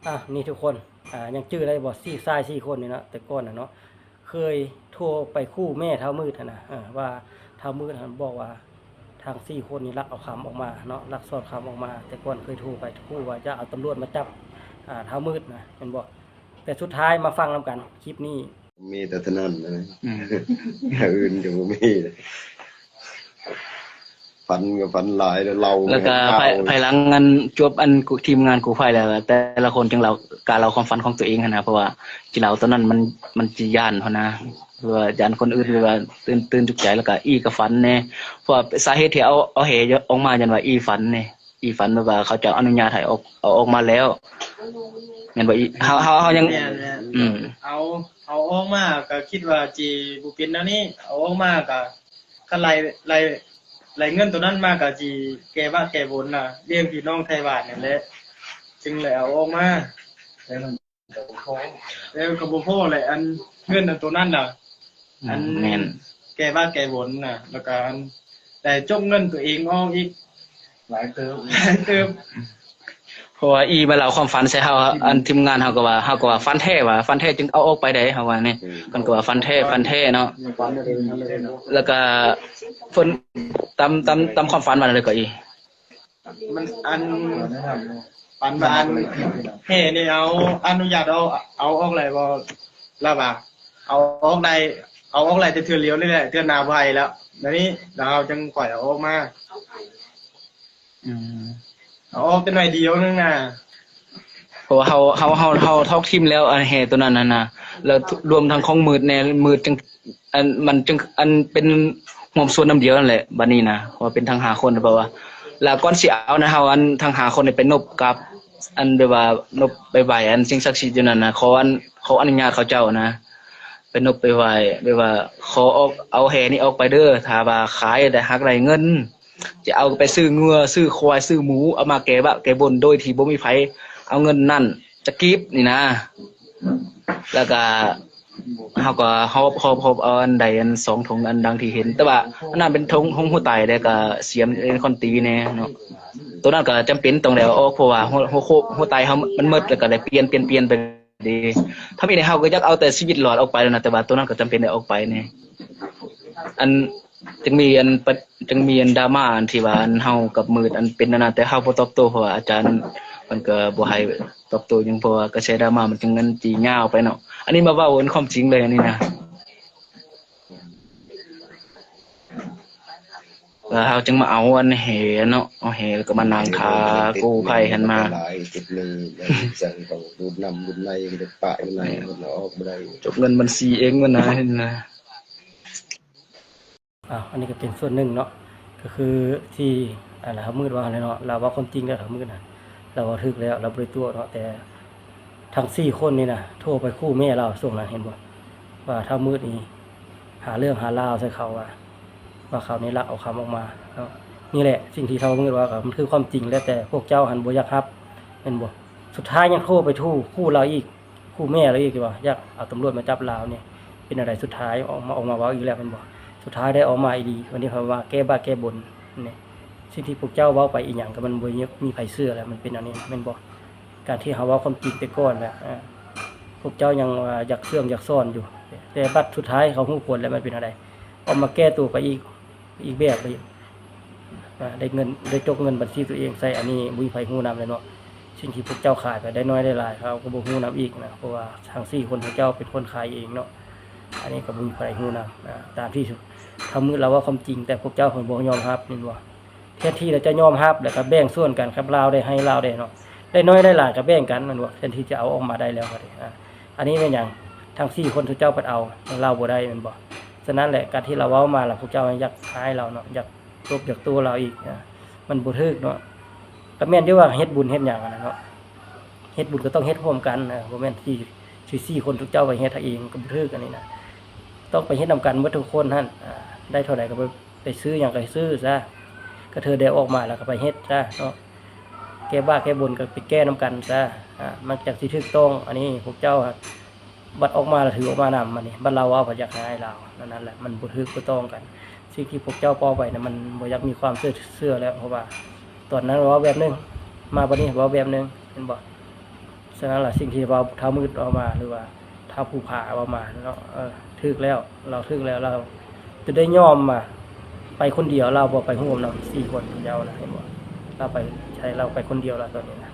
ອ່າ ນີ້ທຸກຄົນ ອ່າ ຍັງຈື່ໄດ້ບໍ່ ສີ່ຊາຍສີ່ຄົນນີ້ເນາະ? ແຕ່ກ່ອນນະເນາະ ເຄີຍໂທໄປຂູ່ແມ່ທ້າວມືດຫັ້ນນະ ເອີ ວ່າທ້າວມືດຫັ້ນບອກວ່າ ທັງສີ່ຄົນນີ້ລັກເອົາຄຳອອກມາເນາະ ລັກຊອດຄຳອອກມາ. ແຕ່ກ່ອນເຄີຍໂທໄປຂູ່ວ່າຈະເອົາຕຳຫຼວດມາຈັບ ອ່າ ທ້າວມືດນະ ແມ່ນບໍ່? ແຕ່ສຸດທ້າຍມາຟັງນຳກັນຄລິບນີ້. ມີແຕ່ເທົ່ານັ້ນນະ ອືມ ຢ່າງອື່ນກໍບໍ່ມີ. ຝັນກໍຝັນຫຼາຍ ແລ້ວເລົ່າ ແລ້ວກໍພາຍ ພາຍຫຼັງອັນຈົບອັນ ທີມງານກູ້ໄພແລ້ວ ແຕ່ລະຄົນຈຶ່ງເລົ່າ ກາເລົ່າຄວາມຝັນຂອງຕົວເອງຫັ້ນນະ. ເພາະວ່າກິນເຫຼົ້າຕອນນັ້ນມັນ ມັນຊິຢ້ານຫັ້ນນະ ຫຼືວ່າຢ້ານຄົນອື່ນ ຫຼືວ່າຕື່ນ ຕື່ນຕົກໃຈ. ແລ້ວກໍອີ່ກໍຝັນແດ່ ເພາະວ່າສາເຫດທີ່ເອົາ ເອົາແຫອອກມາ ຍ້ອນວ່າອີ່ຝັນແດ່ ອີ່ຝັນແບບວ່າເຂົາເຈົ້າອະນຸຍາດໃຫ້ອອກ ເອົາອອກມາແລ້ວ ແມ່ນບໍ່ອີ່? ເຮົາ ເຮົາ ເຮົາຍັງ ແມ່ນໆ ອືມ ເອົາ ເອົາອອກມາກໍຄິດວ່າຊິບໍ່ເປັນແນວນີ້ ເອົາອອກມາກໍ ຄັນໄລ່ ໄລ່ ໄລ່ເງິນໂຕນັ້ນມາກໍຊິແກ້ບາດແກ້ບຸນນະ ລ້ຽງພີ່ນ້ອງໄທບ້ານນັ້ນແຫຼະ ຈຶ່ງໄດ້ເອົາອອກມາ. ແລ້ວກໍບໍ່ພໍແຫຼະ ອັນເງິນອັນໂຕນັ້ນນະ ອືມ ອັນ ແມ່ນ ແກ້ບາດແກ້ບຸນນະ ແລ້ວກໍອັນໄດ້ຈົກເງິນຕົວເອງອອກອີກ ຫຼາຍເຕີບ ຫຼາຍເຕີບ. ເພາະວ່າອີ່ມາເລົ່າຄວາມຝັນໃສ່ເຮົາ ອືມ ອັນທີມງານເຮົາກໍວ່າ ເຮົາກໍວ່າຝັນແທ້ວ່າ ຝັນແທ້ຈຶ່ງເອົາອອກໄປໄດ້ ເຮົາວ່ານີ້ ອືມ ເພິ່ນກໍວ່າຝັນແທ້ ຝັນແທ້ເນາະ. ແລ້ວກໍເພິ່ນຕາມ ຕາມ ຕາມຄວາມຝັນວ່າແນວໃດກໍອີ່? ມັນອັນ ປານວ່າອັນແຫ່ນີ້ເອົາອະນຸຍາດເອົາ ເອົາອອກໄດ້ບໍ່? ລາວວ່າເອົາອອກໄດ້ ເອົາອອກໄດ້ແຕ່ເທື່ອດຽວນີ້ແຫຼະ ເທື່ອໜ້າບໍ່ໃຫ້ແລ້ວ. ດຽວນີ້ລາວຈຶ່ງຄ່ອຍເອົາອອກມາ. ອືມ ເອົາອອກແຕ່ໜ້ອຍດຽວໜຶ່ງນະ ເພາະວ່າເຮົາ ເຮົາ ເຮົາ ເຮົາທອກຖິ້ມແລ້ວ ອັນແຫ່ໂຕນັ້ນຫັ້ນນະ ແລ້ວລວມທັງຂອງມືດແດ່ ມືດຈຶ່ງ ອັນ ມັນຈຶ່ງ ອັນເປັນຮ່ວມສ່ວນນຳດຽວນັ້ນແຫຼະ ບາດນີ້ນະ ເພາະວ່າເປັນທັງຫ້າຄົນ ເພາະວ່າ ແລ້ວກ່ອນຊິເອົານະ ເຮົາ ອັນ ທັງຫ້າຄົນນີ້ໄປນົບກັບ ອັນ ແບບວ່ານົບໄປໄຫວ້ ອັນ ສິ່ງສັກສິດຢູ່ນັ້ນນະ ຂໍ ອັນ ຂໍອະນຸຍາດເຂົາເຈົ້ານະ ໄປນົບໄປໄຫວ້ ແບບວ່າຂໍອອກ ເອົາແຫ່ນີ້ອອກໄປເດີ້ ຖ້າວ່າຂາຍໄດ້ ຫາກໄດ້ເງິນ ຈະເອົາໄປຊື້ງົວ ຊື້ຄວາຍ ຊື້ໝູ ເອົາມາແກ້ບາດແກ້ບຸນ ໂດຍທີ່ບໍ່ມີໃຜເອົາເງິນນັ້ນຈັກກີບນີ້ນະ. ແລ້ວກະເຮົາກໍຮອບ ຮອບ ຮອບເອົາອັນໃດອັນສອງຖົງ ອັນດັ່ງທີ່ເຫັນ ແຕ່ວ່າອັນນັ້ນເປັນຖົງຂອງຫົວໄຕ ແລ້ວກະສຽມເປັນຄອນຕີແດ່ເນາະ. ໂຕນັ້ນກໍຈຳເປັນຕ້ອງໄດ້ເອົາອອກ ເພາະວ່າຫົວ ຫົວໂຄ ຫົວໄຕເຮົາມັນໝົດ ແລ້ວກໍໄດ້ປ່ຽນ ປ່ຽນ ປ່ຽນໄປເດ້. ທຳອິດເຮົາກໍຢາກເອົາແຕ່ຊີວິດລອດອອກໄປແລ້ວນະ ແຕ່ວ່າໂຕນັ້ນກໍຈຳເປັນໄດ້ອອກໄປແດ່. ອັນ ຈຶ່ງມີອັນປະ ຈຶ່ງມີອັນດຣາມາ ອັນທີ່ວ່າອັນເຮົາກັບມືດ ອັນເປັນອັນນັ້ນ ແຕ່ເຮົາບໍ່ຕອບໂຕ້ ເພາະວ່າອາຈານເພິ່ນກໍບໍ່ໃຫ້ຕອບໂຕ້ຫຍັງ ເພາະວ່າກະແສດຣາມາມັນຈຶ່ງ ມັນຊິຍາວໄປເນາະ. ອັນນີ້ມາເວົ້າອັນຄວາມຈິງເລີຍ ອັນນີ້ນະ ແລ້ວເຮົາຈຶ່ງມາເອົາອັນແຫເນາະ ເອົາແຫແລ້ວກໍມານັ່ງຖ້າກູ້ໄພຫັ້ນມາ ຫຼາຍຈຸດໜຶ່ງ ຈັ່ງຕ້ອງດູດນ້ຳດູດໃນ ເດັດປະຢູ່ໃນ ແມ່ນ ເອົາອອກບໍ່ໄດ້ ຈົກເງິນບັນຊີເອງມັນນະ ເຫັນນະ. ອ້າວ ອັນນີ້ກໍເປັນສ່ວນໜຶ່ງເນາະ ກໍຄືທີ່ ອ່າ ລາວມືດເວົ້າຫັ້ນແຫຼະເນາະ ລາວເວົ້າຄວາມຈິງແລ້ວ ລາວມືດນະ ລາວເວົ້າຖືກແລ້ວ ລາວບໍ່ໄດ້ຕົວະເນາະ. ແຕ່ທັງສີ່ຄົນນີ້ນະ ໂທໄປຂູ່ແມ່ລາວຊ່ວງນັ້ນ ເຫັນບໍ່ ວ່າທ້າວມືດນີ້ຫາເລື່ອງຫາລາວໃສ່ເຂົາວ່າ ວ່າເຂົານີ້ລັກເອົາຄຳອອກມາເນາະ. ນີ້ແຫຼະ ສິ່ງທີ່ທ້າວມືດເວົ້າກໍມັນຄືຄວາມຈິງແຫຼະ ແຕ່ພວກເຈົ້າຫັ້ນບໍ່ຢາກຮັບ ແມ່ນບໍ່? ສຸດທ້າຍຍັງໂທໄປຂູ່ ຂູ່ລາວອີກ ຂູ່ແມ່ລາວອີກວ່າຢາກເອົາຕຳຫຼວດມາຈັບລາວນີ້ ເປັນແນວໃດ? ສຸດທ້າຍອອກມາ ອອກມາເວົ້າອີກແລ້ວແມ່ນບໍ່? ສຸດທ້າຍໄດ້ອອກມາອີ່ຫຼີ ວັນນີ້ເພິ່ນວ່າແກ້ບາດແກ້ບຸນນີ້ ສິ່ງທີ່ພວກເຈົ້າເວົ້າໄປອີ່ຫຍັງກໍມັນບໍ່ມີໃຜເຊື່ອແລ້ວ ມັນເປັນແນວນີ້ແມ່ນບໍ່? ການທີ່ເຮົາເວົ້າຄວາມຈິງແຕ່ກ່ອນແລ້ວ ອາ ພວກເຈົ້າຍັງວ່າຢາກເຊື່ອງຢາກສອນຢູ່ ແຕ່ບັດສຸດທ້າຍເຂົາຮູ້ຜົນແລ້ວ ມັນເປັນແນວໃດ? ອອກມາແກ້ຕົວໄປອີກ ອີກແບບໄປອີກ ອາ ໄດ້ເງິນ ໄດ້ຈົກເງິນບັນຊີຕົວເອງໃສ່ ອັນນີ້ບໍ່ມີໃຜຮູ້ນຳເລີຍເນາະ. ສິ່ງທີ່ພວກເຈົ້າຂາຍໄປໄດ້ໜ້ອຍໄດ້ຫຼາຍ ເຂົາກໍບໍ່ຮູ້ນຳອີກນະ ເພາະວ່າທັງສີ່ຄົນພວກເຈົ້າເປັນຄົນຂາຍເອງເນາະ. ອັນນີ້ກໍບໍ່ມີໃຜຮູ້ນຳ ອາ ຕາມທີ່ທຳມືດລາວເວົ້າຄວາມຈິງ ແຕ່ພວກເຈົ້າເພິ່ນບໍ່ຍອມຮັບແມ່ນບໍ່? ແທນທີ່ລາວຈະຍອມຮັບ ແລ້ວກໍແບ່ງສ່ວນກັນກັບລາວໄດ້ ໃຫ້ລາວໄດ້ເນາະ ໄດ້ໜ້ອຍໄດ້ຫຼາຍກໍແບ່ງກັນແມ່ນບໍ່? ແທນທີ່ຈະເອົາອອກມາໄດ້ແລ້ວ ອາ ອັນນີ້ແມ່ນຫຍັງ? ທັງສີ່ຄົນເຂົາເຈົ້າພັດເອົາ ລາວບໍ່ໄດ້ແມ່ນບໍ່? ສະນັ້ນແຫຼະ ການທີ່ລາວເວົ້າມາລະ ພວກເຈົ້າຍັງຢາກຮ້າຍລາວເນາະ ຢາກຕົບຢາກໂຕ້ລາວອີກ ອາ ມັນບໍ່ຖືກເນາະ. ກໍແມ່ນຢູ່ວ່າເຮັດບຸນເຮັດຫຍັງຫັ້ນນະເນາະ ເຮັດບຸນກໍຕ້ອງເຮັດຮ່ວມກັນ ອາ ບໍ່ແມ່ນທີ່ ທີ່ສີ່ຄົນທຸກເຈົ້າໄປເຮັດເອງກໍບໍ່ຖືກ ອັນນີ້ນະ ຕ້ອງໄປເຮັດນຳກັນໝົດທຸກຄົນຫັ້ນ ອາ ໄດ້ເທົ່າໃດກໍໄປ ໄປຊື້ຫຍັງກໍໄປຊື້ຊະ ກະເທື່ອໄດ້ອອກມາແລ້ວກໍໄປເຮັດຊະເນາະ ແກ້ບາດແກ້ບຸນກໍໄປແກ້ນຳກັນຊະ ອາ ມັນຈັ່ງຊິຖືກຕ້ອງ. ອັນນີ້ພວກເຈົ້າບັດອອກມາແລ້ວຖືອອກມານຳ ອັນນີ້ບັດລາວເວົ້າ ບັດຢາກຮ້າຍລາວ ອັນນັ້ນແຫຼະ ມັນບໍ່ຖືກບໍ່ຕ້ອງກັນ. ສິ່ງທີ່ພວກເຈົ້າເວົ້າໄປນະ ມັນບໍ່ຢາກມີຄວາມເຊື່ອ ເຊື່ອແລ້ວ ເພາະວ່າຕອນນັ້ນເວົ້າແບບໜຶ່ງ ມາບັດນີ້ເວົ້າແບບໜຶ່ງ ເຫັນບໍ່? ສະນັ້ນລະ ສິ່ງທີ່ວ່າທ້າວມືດເວົ້າມາ ຫຼືວ່າທ້າວພູຜາເວົ້າມາເນາະ ເອີ ຖືກແລ້ວ ລາວຖືກແລ້ວ ລາວຈະໄດ້ຍອມມາ ໄປຄົນດຽວ ລາວບໍ່ໄປຮ່ວມນຳສີ່ຄົນເຈົ້ານະ ເຫັນບໍ່? ລາວໄປໃສ? ລາວໄປຄົນດຽວລະຕອນນີ້ນະ.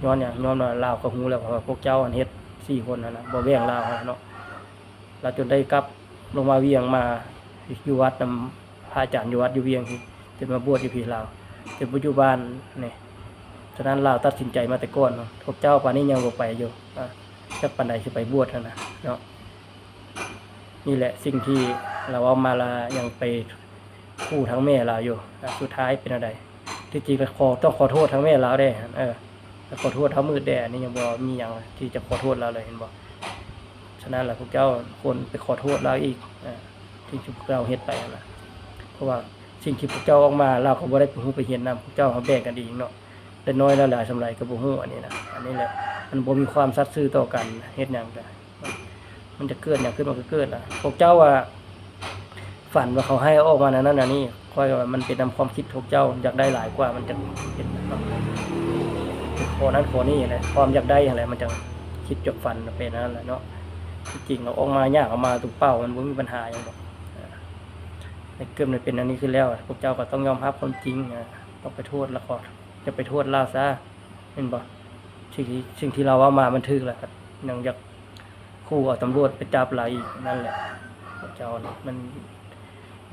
ຍ້ອນຫຍັງ? ຍ້ອນວ່າລາວກໍຮູ້ແລ້ວວ່າພວກເຈົ້າຫັ້ນເຮັດສີ່ຄົນຫັ້ນນະ ບໍ່ແບ່ງລາວຫັ້ນນະເນາະ. ລາວຈົນໄດ້ກັບລົງມາວຽງ ມາຢູ່ວັດນຳພະອາຈານຢູ່ວັດຢູ່ວຽງ ຈົນມາບວດຢູ່ພີ້ລາວ ຈົນປັດຈຸບັນນີ້. ສະນັ້ນລາວຕັດສິນໃຈມາແຕ່ກ່ອນເນາະ ພວກເຈົ້າປານນີ້ຍັງບໍ່ໄປຢູ່ ອາ ຈັກປານໃດຊິໄປບວດຫັ້ນນະເນາະ. ນີ້ແຫຼະສິ່ງທີ່ລາວເວົ້າມາ ລາວຍັງໄປຂູ່ທາງແມ່ລາວຢູ່ ອາ ສຸດທ້າຍເປັນແນວໃດ? ທີ່ຈິງລະຂໍ ຕ້ອງຂໍໂທດທາງແມ່ລາວເດ້ ເອີ ແລະ ຂໍໂທດທ້າວມືດແດ່ ອັນນີ້ຍັງບໍ່ມີຫຍັງທີ່ຈະຂໍໂທດລາວເລີຍ ເຫັນບໍ່? ສະນັ້ນລະ ພວກເຈົ້າຄວນໄປຂໍໂທດລາວອີກ ເອີ ສິ່ງທີ່ພວກເຈົ້າເຮັດໄປຫັ້ນນະ ເພາະວ່າສິ່ງທີ່ພວກເຈົ້າອອກມາ ລາວກໍບໍ່ໄດ້ໄປຮູ້ໄປເຫັນນຳ ພວກເຈົ້າຫາແບ່ງກັນເອງເນາະ ໄດ້ນ້ອຍແລ້ວຫຼາຍສ່ຳໃດກໍບໍ່ຮູ້. ອັນນີ້ນະ ອັນນີ້ແຫຼະ ມັນບໍ່ມີຄວາມສັດຊື່ຕໍ່ກັນ ເຮັດຫຍັງກະ ມັນຈະເກີດຫຍັງຂຶ້ນມັນກໍເກີດລະ. ພວກເຈົ້າວ່າຝັນວ່າເຂົາໃຫ້ອອກມາແນວນັ້ນແນວນີ້ ຂ້ອຍວ່າມັນເປັນນຳຄວາມຄິດພວກເຈົ້າຢາກໄດ້ຫຼາຍກວ່າ ມັນຈະເປັນ ເປັນຂໍ້ນັ້ນຂໍ້ນີ້ແຫຼະ ຄວາມຢາກໄດ້ຫັ້ນແຫຼະ ມັນຈັ່ງຄິດຈາກຝັນເປັນອັນນັ້ນແຫຼະເນາະ. ທີ່ຈິງເອົາອອກມາຍາກ ເອົາມາຕົວເປົ່າ ມັນບໍ່ມີບັນຫາຫຍັງດອກ. ໃນເກີດມັນເປັນອັນນີ້ຂຶ້ນແລ້ວ ພວກເຈົ້າກໍຕ້ອງຍອມຮັບຄວາມຈິງ ຕ້ອງໄປໂທດລະ ກໍຢ່າໄປໂທດລາວຊະ ແມ່ນບໍ່? ສິ່ງທີ່ ສິ່ງທີ່ລາວເວົ້າມາມັນຖືກແລ້ວ ຍັງຢາກ ຂູ່ເອົາຕຳຫຼວດໄປຈັບລາວອີກ ນັ້ນແຫຼະ ເຈົ້ານີ້ມັນ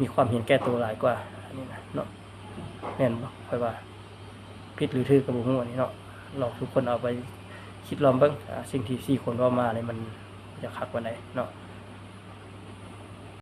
ມີຄວາມເຫັນແກ່ໂຕຫຼາຍກວ່າ ອັນນີ້ນະເນາະ ແມ່ນບໍ່? ຂ້ອຍວ່າຜິດຫຼືຖືກກໍບໍ່ຮູ້ ອັນນີ້ເນາະ ລອງທຸກຄົນເອົາໄປຄິດລອງເບິ່ງ ອາ ສິ່ງທີ່ສີ່ຄົນເວົ້າມານີ້ ມັນຈະຄັກປານໃດເນາະ.